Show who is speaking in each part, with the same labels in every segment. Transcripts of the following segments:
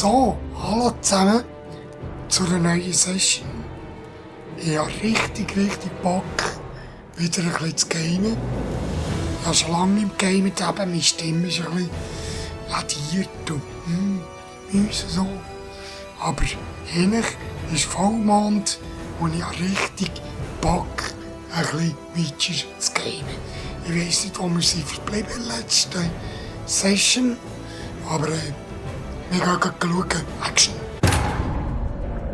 Speaker 1: So, hallo zusammen zu einer neuen Session. Ich habe richtig Bock, wieder ein bisschen zu gamen. Ich habe schon lange nicht gegamet, aber meine Stimme ist ein bisschen ladiert und müssen so. Aber eigentlich ist Vollmond und ich habe richtig Bock, ein bisschen weiter zu gamen. Ich weiss nicht, wo wir sind verblieben in der letzten Session, aber wir gehen schauen. Action!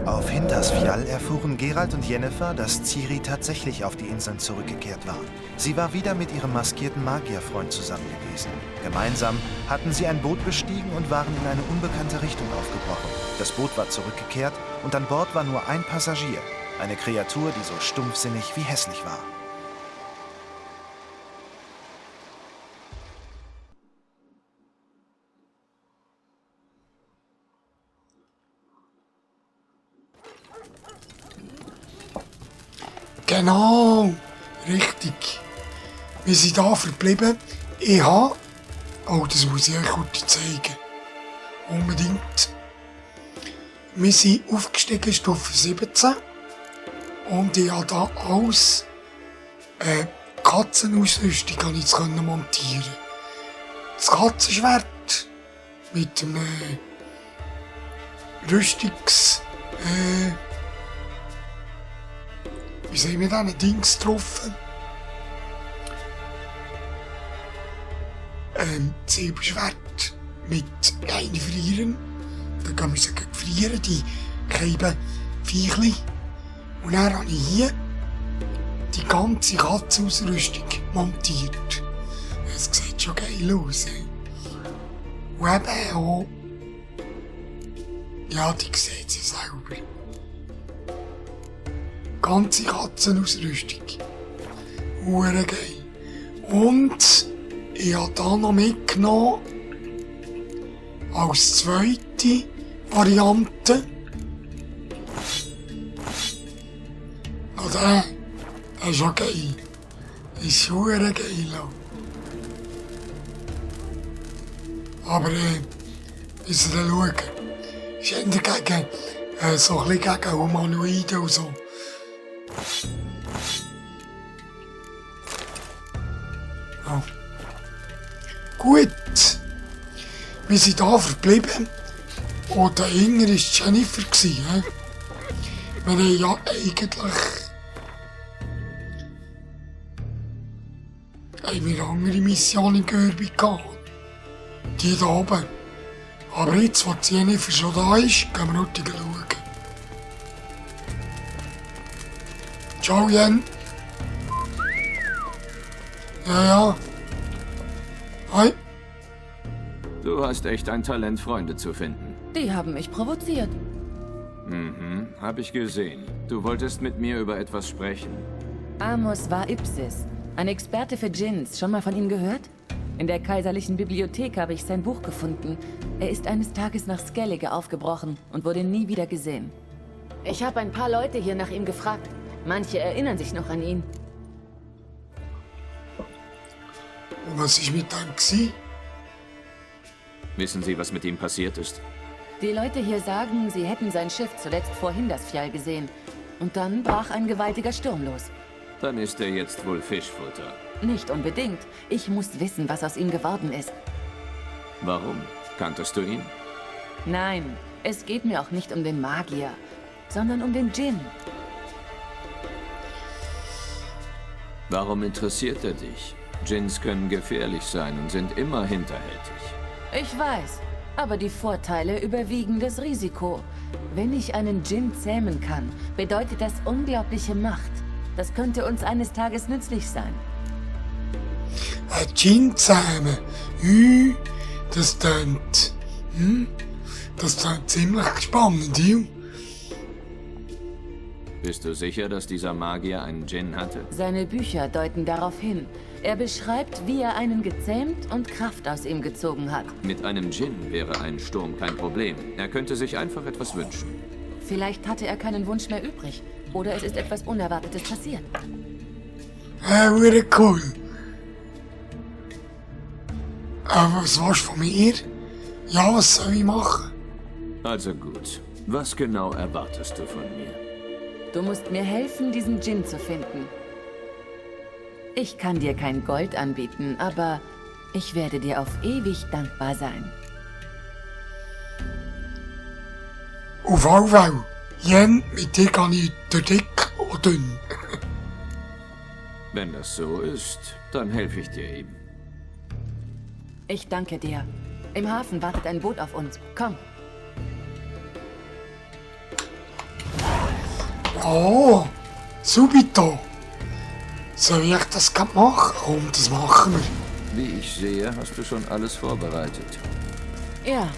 Speaker 2: Auf Hintersfjall erfuhren Geralt und Yennefer, dass Ciri tatsächlich auf die Inseln zurückgekehrt war. Sie war wieder mit ihrem maskierten Magierfreund zusammen gewesen. Gemeinsam hatten sie ein Boot bestiegen und waren in eine unbekannte Richtung aufgebrochen. Das Boot war zurückgekehrt und an Bord war nur ein Passagier. Eine Kreatur, die so stumpfsinnig wie hässlich war.
Speaker 1: Genau, richtig. Wir sind hier verblieben. Ich habe... Oh, das muss ich euch kurz zeigen. Unbedingt. Wir sind aufgestiegen, Stufe 17. Und ich habe hier alles Katzenausrüstung kann ich jetzt montieren. Das Katzenschwert mit einem Rüstungs... wie sehen wir diesen Dings getroffen? Silberschwert mit kleinen Frieren. Da kann man sie frieren, die kleinen Viechli. Und dann habe ich hier die ganze Katzenausrüstung montiert. Es sieht schon geil aus. Und eben auch... Ja, die sieht sie selber. Ganze Katzenausrüstung. Hure geil. Und ich habe hier noch mitgenommen, als zweite Variante, noch der ist schon geil. Ist hure geil. Aber müssen wir schauen. Ist eher gegen, so ein bisschen gegen Humanoiden und so. Ja. Gut, wir sind hier verblieben und dahinter war Jennifer. Wir haben ja eigentlich eine andere Mission in Görbi gehabt. Die da oben. Aber jetzt, wo Jennifer schon da ist, gehen wir noch schauen. Ciao, Jen. Ja. Hi.
Speaker 3: Du hast echt ein Talent, Freunde zu finden.
Speaker 4: Die haben mich provoziert.
Speaker 3: Hab ich gesehen. Du wolltest mit mir über etwas sprechen.
Speaker 4: Amos war Ipsis, ein Experte für Djinns. Schon mal von ihm gehört? In der kaiserlichen Bibliothek habe ich sein Buch gefunden. Er ist eines Tages nach Skellige aufgebrochen und wurde nie wieder gesehen. Ich habe ein paar Leute hier nach ihm gefragt. Manche erinnern sich noch an ihn.
Speaker 1: Und was ist mit dem gewesen?
Speaker 3: Wissen Sie, was mit ihm passiert ist?
Speaker 4: Die Leute hier sagen, sie hätten sein Schiff zuletzt vor Hintersfjall gesehen. Und dann brach ein gewaltiger Sturm los.
Speaker 3: Dann ist er jetzt wohl Fischfutter.
Speaker 4: Nicht unbedingt. Ich muss wissen, was aus ihm geworden ist.
Speaker 3: Warum? Kanntest du ihn?
Speaker 4: Nein, es geht mir auch nicht um den Magier, sondern um den Djinn.
Speaker 3: Warum interessiert er dich? Djinns können gefährlich sein und sind immer hinterhältig.
Speaker 4: Ich weiß, aber die Vorteile überwiegen das Risiko. Wenn ich einen Djinn zähmen kann, bedeutet das unglaubliche Macht. Das könnte uns eines Tages nützlich sein.
Speaker 1: Ein Djinn zähmen? Das klingt... Das klingt ziemlich spannend, ja?
Speaker 3: Bist du sicher, dass dieser Magier einen Djinn hatte?
Speaker 4: Seine Bücher deuten darauf hin. Er beschreibt, wie er einen gezähmt und Kraft aus ihm gezogen hat.
Speaker 3: Mit einem Djinn wäre ein Sturm kein Problem. Er könnte sich einfach etwas wünschen.
Speaker 4: Vielleicht hatte er keinen Wunsch mehr übrig. Oder es ist etwas Unerwartetes passiert.
Speaker 1: Hure cool. Aber was willst du von mir? Ja, was soll ich machen?
Speaker 3: Also gut. Was genau erwartest du von mir?
Speaker 4: Du musst mir helfen, diesen Djinn zu finden. Ich kann dir kein Gold anbieten, aber ich werde dir auf ewig dankbar sein.
Speaker 1: Auf jeden Fall. Jen, mit dir kann ich durch dick oder dünn.
Speaker 3: Wenn das so ist, dann helfe ich dir eben.
Speaker 4: Ich danke dir. Im Hafen wartet ein Boot auf uns. Komm.
Speaker 1: Oh, subito. Soll ich das gerade machen? Komm, das machen wir.
Speaker 3: Wie ich sehe, hast du schon alles vorbereitet.
Speaker 4: Ja,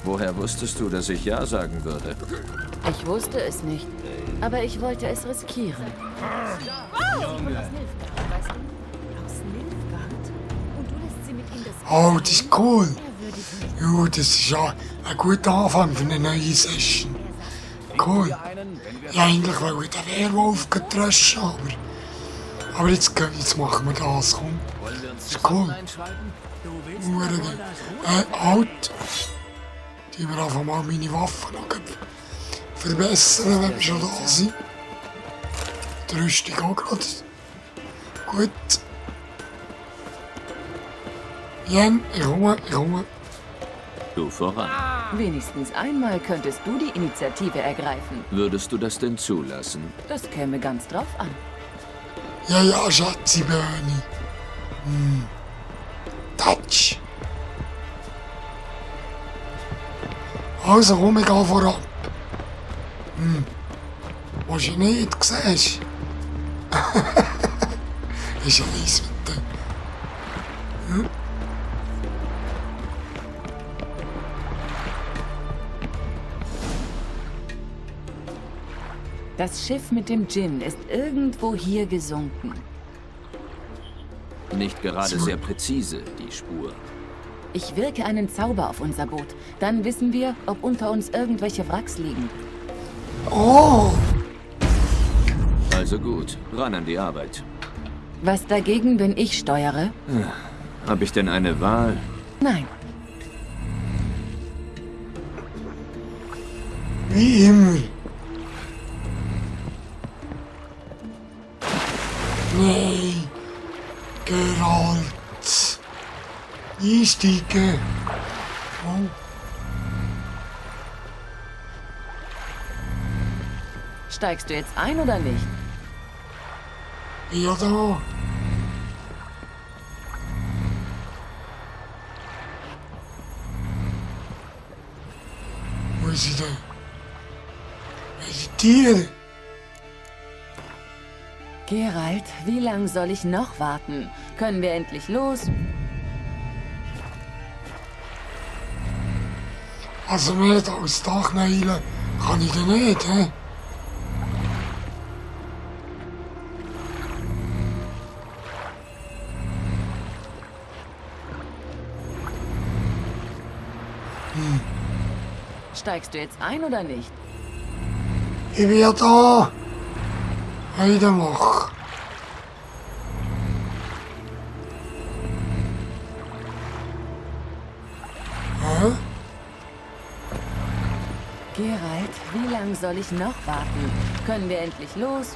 Speaker 3: Woher wusstest du, dass ich Ja sagen würde?
Speaker 4: ich wusste es nicht. Aber ich wollte es riskieren.
Speaker 1: Oh, das ist cool. Ja, das ist ja ein guter Anfang für eine neue Session. Cool. Ja, eigentlich wollte ich den Werwolf getröschen, aber jetzt machen wir das, komm. Das ist cool. Halt. Die wir einfach mal meine Waffen noch verbessern, wenn wir schon da sind. Die Rüstung auch gerade. Gut. Jen, ich komme.
Speaker 3: Du voran.
Speaker 4: Wenigstens einmal könntest du die Initiative ergreifen.
Speaker 3: Würdest du das denn zulassen?
Speaker 4: Das käme ganz drauf an.
Speaker 1: Ja, Schatzi Böni. Touch. Also komm, ich geh vorab. Was du nicht siehst. Ist ja nice mit dem.
Speaker 4: Das Schiff mit dem Djinn ist irgendwo hier gesunken.
Speaker 3: Nicht gerade sehr präzise, die Spur.
Speaker 4: Ich wirke einen Zauber auf unser Boot. Dann wissen wir, ob unter uns irgendwelche Wracks liegen.
Speaker 1: Oh,
Speaker 3: Also gut, ran an die Arbeit.
Speaker 4: Was dagegen, wenn ich steuere?
Speaker 3: Hab ich denn eine Wahl?
Speaker 4: Nein.
Speaker 1: wie immer. Nein, Geralt. Einsteigen. Oh.
Speaker 4: Steigst du jetzt ein oder nicht?
Speaker 1: Ja, da. Wo ist sie denn? Meditieren.
Speaker 4: Geralt, wie lang soll ich noch warten? Können wir endlich los?
Speaker 1: Also mehr als Dach neilen kann ich denn nicht, hä?
Speaker 4: Steigst du jetzt ein oder nicht?
Speaker 1: Ich bin ja da. Weitermach. Hä?
Speaker 4: Geralt, wie lang soll ich noch warten? Können wir endlich los?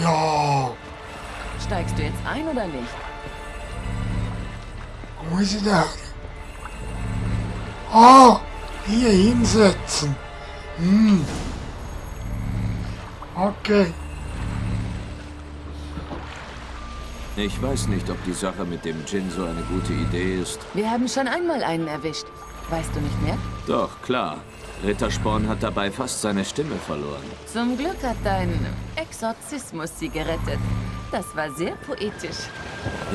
Speaker 1: Ja.
Speaker 4: Steigst du jetzt ein oder nicht?
Speaker 1: Wo muss ich denn? Ah, hier hinsetzen. Okay.
Speaker 3: Ich weiß nicht, ob die Sache mit dem Djinn so eine gute Idee ist.
Speaker 4: Wir haben schon einmal einen erwischt. Weißt du nicht mehr?
Speaker 3: Doch, klar. Rittersporn hat dabei fast seine Stimme verloren.
Speaker 4: Zum Glück hat dein Exorzismus sie gerettet. Das war sehr poetisch.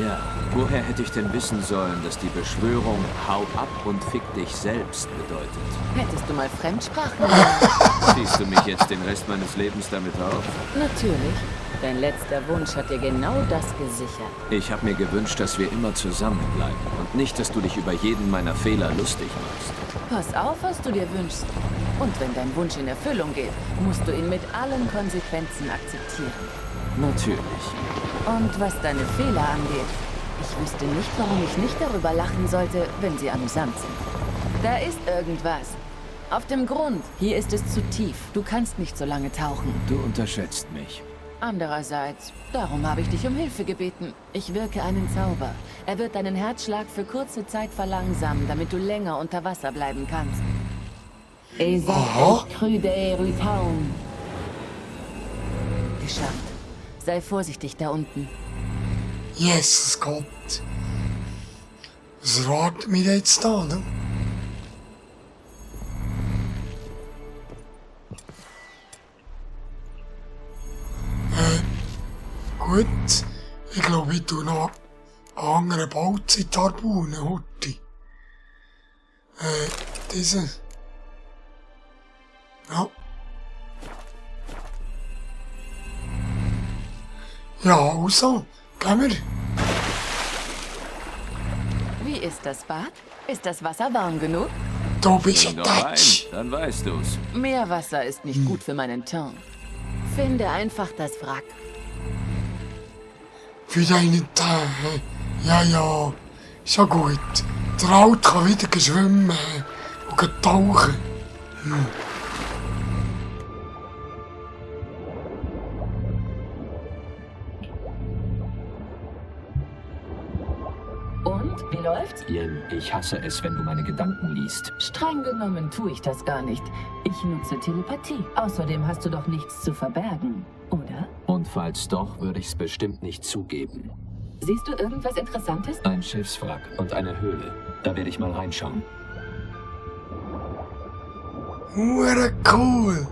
Speaker 3: Ja, woher hätte ich denn wissen sollen, dass die Beschwörung Hau ab und fick dich selbst bedeutet?
Speaker 4: Hättest du mal Fremdsprachen gelernt?
Speaker 3: Ziehst du mich jetzt den Rest meines Lebens damit auf?
Speaker 4: Natürlich. Dein letzter Wunsch hat dir genau das gesichert.
Speaker 3: Ich habe mir gewünscht, dass wir immer zusammenbleiben und nicht, dass du dich über jeden meiner Fehler lustig machst.
Speaker 4: Pass auf, was du dir wünschst. Und wenn dein Wunsch in Erfüllung geht, musst du ihn mit allen Konsequenzen akzeptieren.
Speaker 3: Natürlich.
Speaker 4: Und was deine Fehler angeht, ich wüsste nicht, warum ich nicht darüber lachen sollte, wenn sie amüsant sind. Da ist irgendwas. Auf dem Grund. Hier ist es zu tief. Du kannst nicht so lange tauchen.
Speaker 3: Du unterschätzt mich.
Speaker 4: Andererseits, darum habe ich dich um Hilfe gebeten. Ich wirke einen Zauber. Er wird deinen Herzschlag für kurze Zeit verlangsamen, damit du länger unter Wasser bleiben kannst. Geschafft. Sei vorsichtig da unten.
Speaker 1: Jesus Gott. Was erwartet mich jetzt da, ne? Gut. Ich glaube, ich tue noch einen anderen Bauzeit bauen, Horti. Diese. Ja. Ja, also, gehen wir.
Speaker 4: Wie ist das Bad? Ist das Wasser warm genug?
Speaker 1: Du bist
Speaker 3: Bring
Speaker 1: ein
Speaker 3: doch rein,
Speaker 1: Tatsch.
Speaker 3: dann weißt du's.
Speaker 4: Meerwasser ist nicht gut für meinen Teint. Finde einfach das Wrack.
Speaker 1: Für deinen Tag. Ja, ja. Ist ja gut. Der Alt kann wieder schwimmen und tauchen.
Speaker 4: Und, wie läuft's?
Speaker 5: Yen, ich hasse es, wenn du meine Gedanken liest.
Speaker 4: Streng genommen tue ich das gar nicht. Ich nutze Telepathie. Außerdem hast du doch nichts zu verbergen, oder?
Speaker 5: Und falls doch, würde ich's bestimmt nicht zugeben.
Speaker 4: Siehst du irgendwas Interessantes?
Speaker 5: Ein Schiffswrack und eine Höhle. Da werde ich mal reinschauen.
Speaker 1: Hure cool.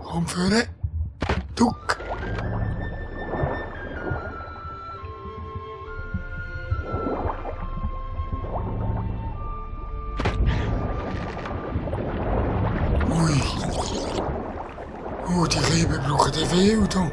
Speaker 1: Komm führen. Duck. Ui. Oh, die Reben brauchen den viel, du.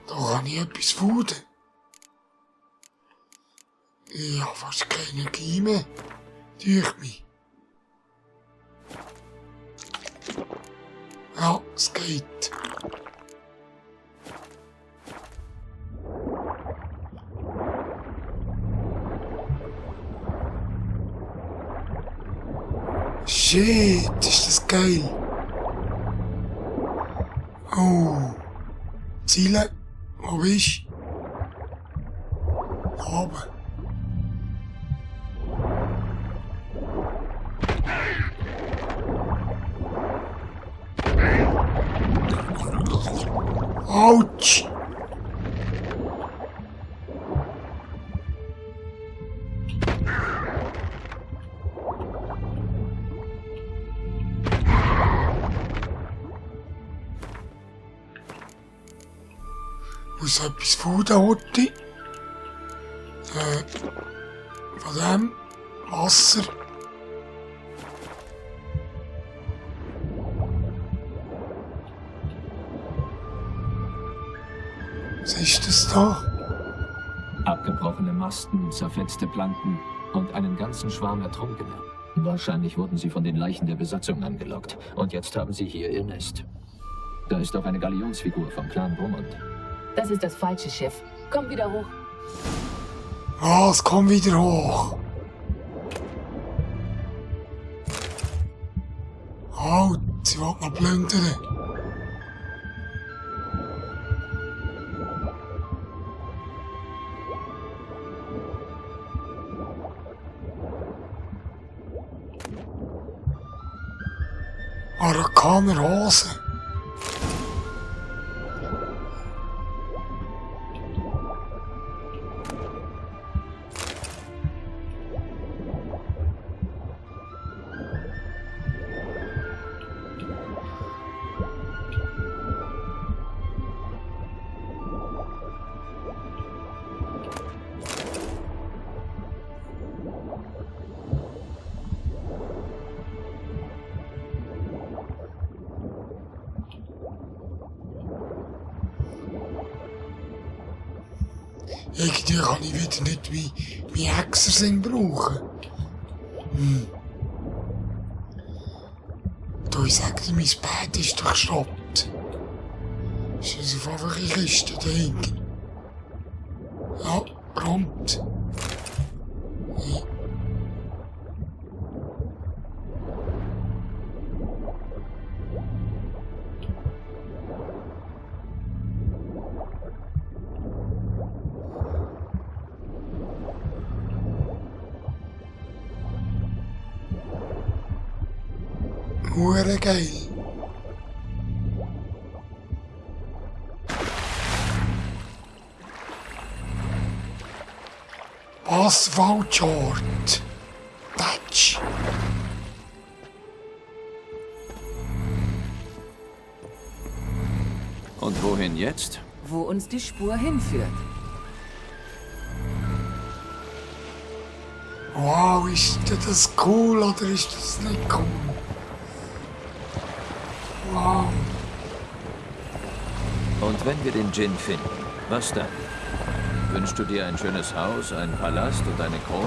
Speaker 1: Da kann ich etwas fuden. Ich habe fast keine Energie mehr. Durch mich. Ja, es geht. Shit, ist das geil. Oh. Ziele, wo bist du? Da oben. Autsch! Muss etwas fuden, Horti. Von dem Wasser. Was ist das da?
Speaker 5: Abgebrochene Masten, zerfetzte Planken und einen ganzen Schwarm Ertrunkener. Wahrscheinlich wurden sie von den Leichen der Besatzung angelockt. Und jetzt haben sie hier ihr Nest. Da ist auch eine Galionsfigur vom Clan Brummond.
Speaker 4: Das ist das falsche Schiff. Komm wieder hoch.
Speaker 1: Was? Komm wieder hoch. Halt. Sie will noch plündern. Arakaner Hose. Irgendwie kann ich wieder nicht mein Hexersinn brauchen. Du, ich sag dir, mein Bett ist durchstoppt. Ist also einfach eine Kiste da hinten. Ja, kommt. Ja. Hure geil. Asphaltschort. Tatsch.
Speaker 3: Und wohin jetzt?
Speaker 4: Wo uns die Spur hinführt.
Speaker 1: Wow, ist das cool oder ist das nicht cool? Wow.
Speaker 3: Und wenn wir den Djinn finden, was dann? Wünschst du dir ein schönes Haus, einen Palast und eine Krone?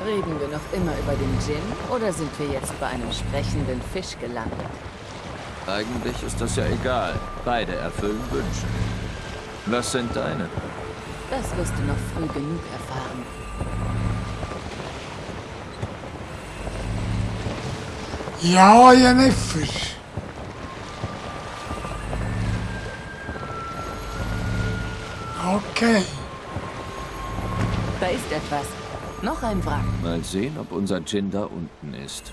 Speaker 4: Reden wir noch immer über den Djinn oder sind wir jetzt bei einem sprechenden Fisch gelandet?
Speaker 3: Eigentlich ist das ja egal. Beide erfüllen Wünsche. Was sind deine?
Speaker 4: Das wirst du noch früh genug erfahren.
Speaker 1: Ja, Jennifer. Okay.
Speaker 4: Da ist etwas. Noch ein Wrack.
Speaker 3: Mal sehen, ob unser Djinn da unten ist.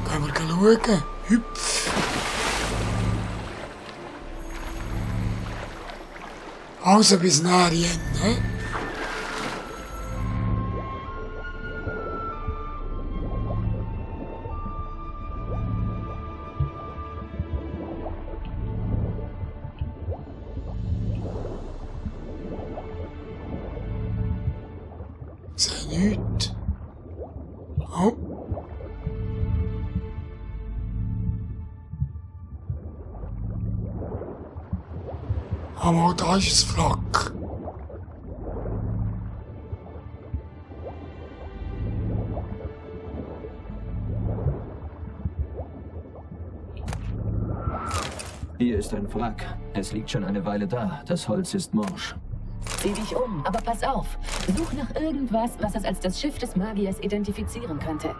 Speaker 1: Können wir schauen? Hüpf. Also bis nachher, ne? Sehe nichts. Oh. Aber da ist es Wrack.
Speaker 5: Hier ist ein Wrack. Es liegt schon eine Weile da. Das Holz ist morsch.
Speaker 4: Sieh dich um, aber pass auf. Such nach irgendwas, was es als das Schiff des Magiers identifizieren könnte.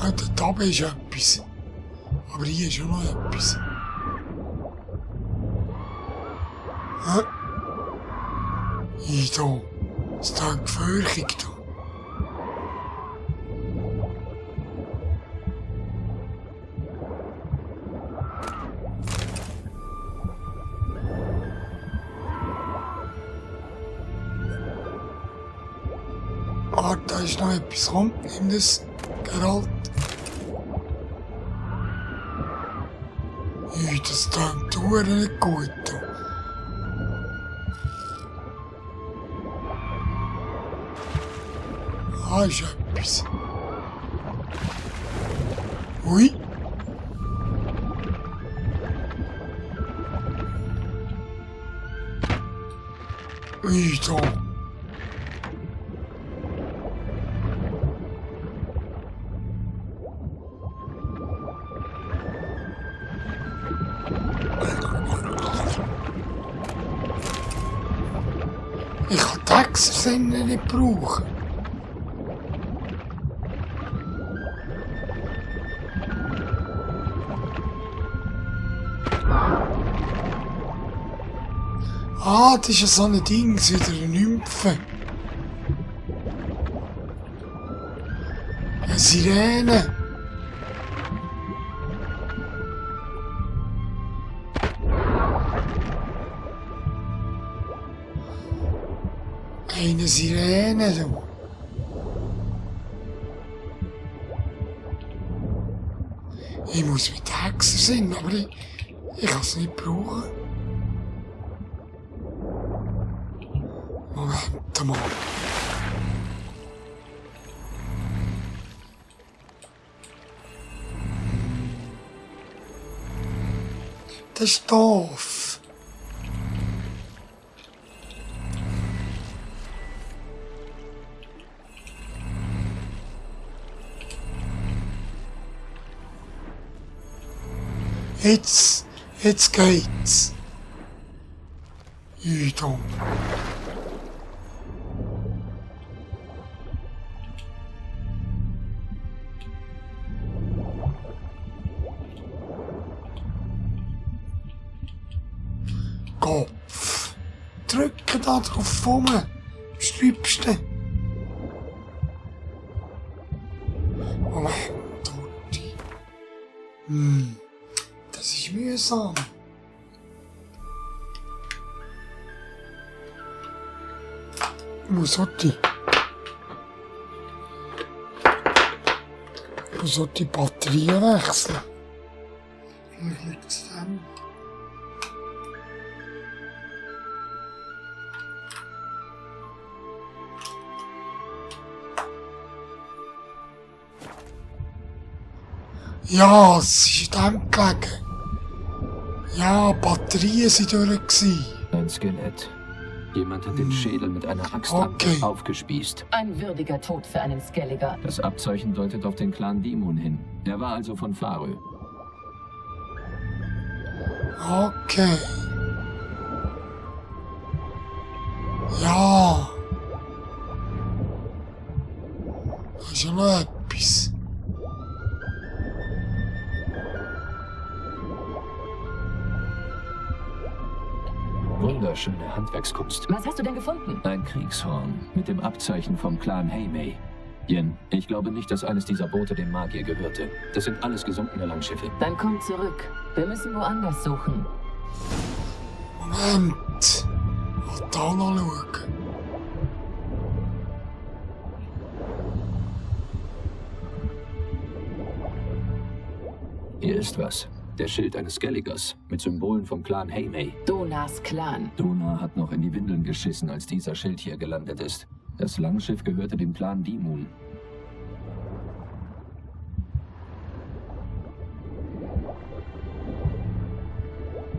Speaker 1: Ah, da oben ist etwas. Aber hier ist auch noch etwas. Hä? Hier da. Ist da eine Gefährung da? Ah, da ist noch etwas. Komm, nimm das, Geralt. Ui, das klingt verdammt nicht gut. Da. Ah, ist etwas. Ui. Ui, da. Ich kann die Hexersinne nicht brauchen. Ah, das ist ja so ein Ding, wieder eine Nymphe. Eine Sirene. Eine Sirene, du. Ich muss mit Hexer sein, aber ich kann es nicht brauchen. Moment mal. Das ist doof. Jetzt geht's. Üdom. Kopf. Drücke da drauf rum. Das Liebste. Moment, Tutti. Das ist mühsam. Ich muss die Batterie wechseln. Vielleicht liegt es dann. Ja, es ist in dem gelegen. Ja, Batterien sind durch.
Speaker 5: Ein Skelett. Jemand hat den Schädel mit einer Axt aufgespießt.
Speaker 4: Ein würdiger Tod für einen Skelliger.
Speaker 5: Das Abzeichen deutet auf den Clan Dimun hin. Er war also von Farö.
Speaker 1: Okay. Ja. Das ist ja noch etwas.
Speaker 5: Wunderschöne Handwerkskunst.
Speaker 4: Was hast du denn gefunden?
Speaker 5: Ein Kriegshorn mit dem Abzeichen vom Clan Heimei. Yen, ich glaube nicht, dass eines dieser Boote dem Magier gehörte. Das sind alles gesunkene Langschiffe.
Speaker 4: Dann komm zurück. Wir müssen woanders suchen.
Speaker 1: Moment. Ich will da noch schauen.
Speaker 5: Hier ist was. Der Schild eines Skelligers mit Symbolen vom Clan Heimei.
Speaker 4: Donas Clan.
Speaker 5: Dona hat noch in die Windeln geschissen, als dieser Schild hier gelandet ist. Das Langschiff gehörte dem Clan Dimun.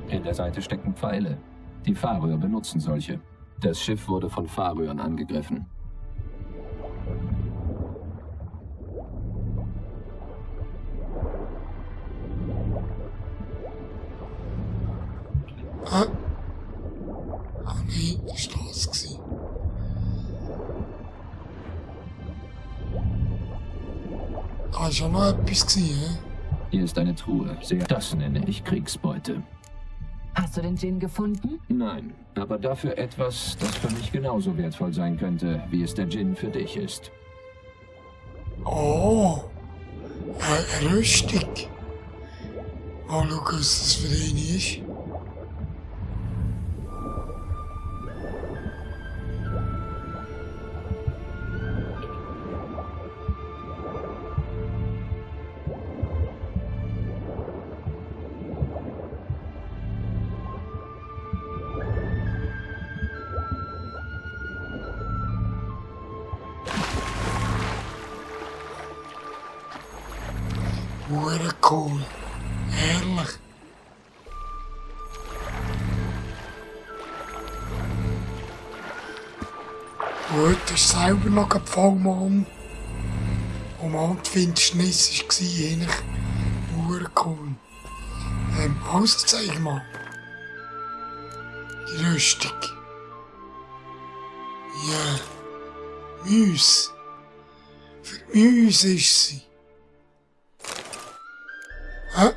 Speaker 5: In der Seite stecken Pfeile. Die Faröer benutzen solche. Das Schiff wurde von Faröern angegriffen.
Speaker 1: Ah nein, das war das. Da war ja noch etwas, hä?
Speaker 5: Hier ist eine Truhe. Das nenne ich Kriegsbeute.
Speaker 4: Hast du den Djinn gefunden?
Speaker 5: Nein, aber dafür etwas, das für mich genauso wertvoll sein könnte, wie es der Djinn für dich ist.
Speaker 1: Oh, eine Rüstung. Mal schauen, was das für ihn ist. Hure cool. Herrlich. Gut, das ist selber noch ein Vollmond. Und Mond Finsternis war eigentlich hure cool. Also zeig mal. Die Rüstung. Ja. Müs. Für Müs ist sie. Hä?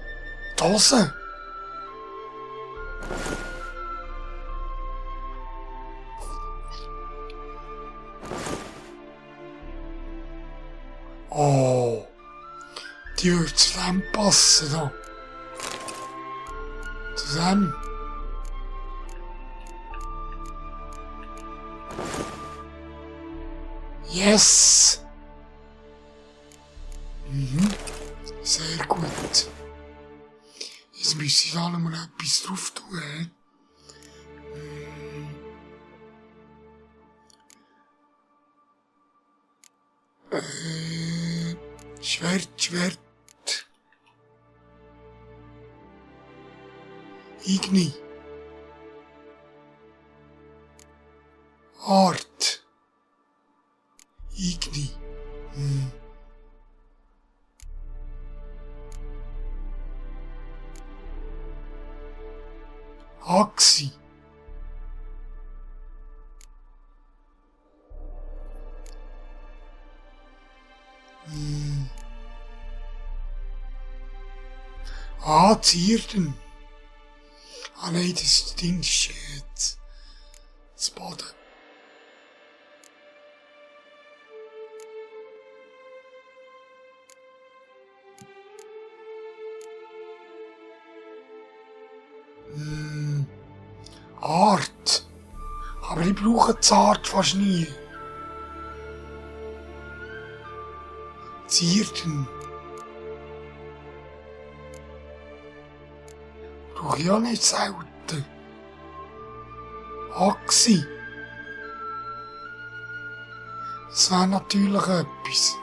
Speaker 1: Die Hose? Oh. Die würde zu dem passen da. Zu dem. Yes! Mhm. Sehr gut. Jetzt müsste ich da noch mal etwas drauf tun. Schwert. Igni. Art. Igni. Axi. Zierden. Ah nein, das ist das Ding, shit. Das Boden. Art. Aber ich brauche die Art fast nie. Zierden. Brauche ich auch nicht selten. Axi. Das wäre natürlich etwas.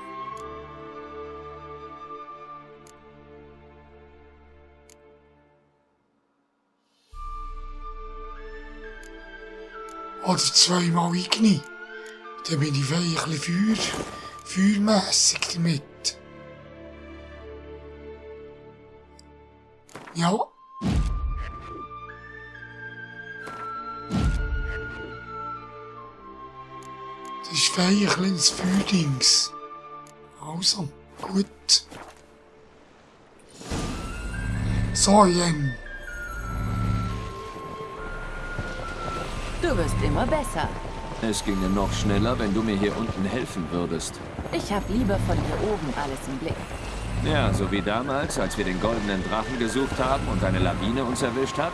Speaker 1: Oder zweimal Igni. Dann bin ich ein bisschen feuermässig damit. Ja. Das ist ein kleines Feuerdings. Also, gut. So, Jen.
Speaker 4: Du wirst immer besser.
Speaker 3: Es ginge noch schneller, wenn du mir hier unten helfen würdest.
Speaker 4: Ich hab lieber von hier oben alles im Blick.
Speaker 3: Ja, so wie damals, als wir den goldenen Drachen gesucht haben und eine Lawine uns erwischt hat.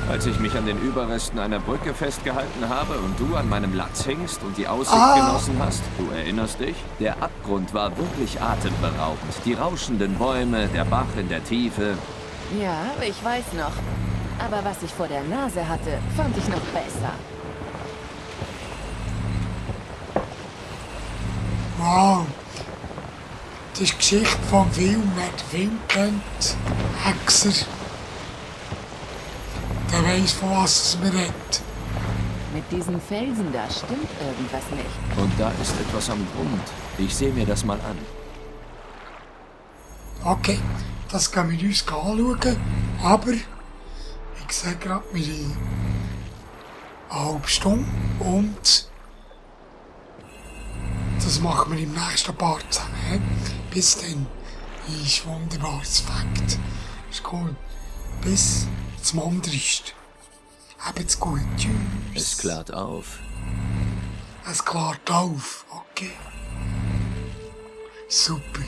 Speaker 3: Als ich mich an den Überresten einer Brücke festgehalten habe und du an meinem Latz hingst und die Aussicht genossen hast. Du erinnerst dich? Der Abgrund war wirklich atemberaubend. Die rauschenden Bäume, der Bach in der Tiefe.
Speaker 4: Ja, ich weiß noch. Aber was ich vor der Nase hatte, fand ich noch besser.
Speaker 1: Wow. Das ist die Geschichte vom Film, wer den Film kennt. Hexer. Der weiss, von was es mir redet.
Speaker 4: Mit diesen Felsen da stimmt irgendwas nicht.
Speaker 3: Und da ist etwas am Grund. Ich sehe mir das mal an.
Speaker 1: Okay, das können wir uns anschauen. Aber, ich sehe gerade, wir haben eine halbe Stunde und das machen wir im nächsten Part zusammen. He? Bis dann. Ist wunderbar, das Fakt. Ist cool. Bis zum anderen. Habt's gut. Tschüss.
Speaker 3: Es klärt auf.
Speaker 1: Es klärt auf. Okay. Super.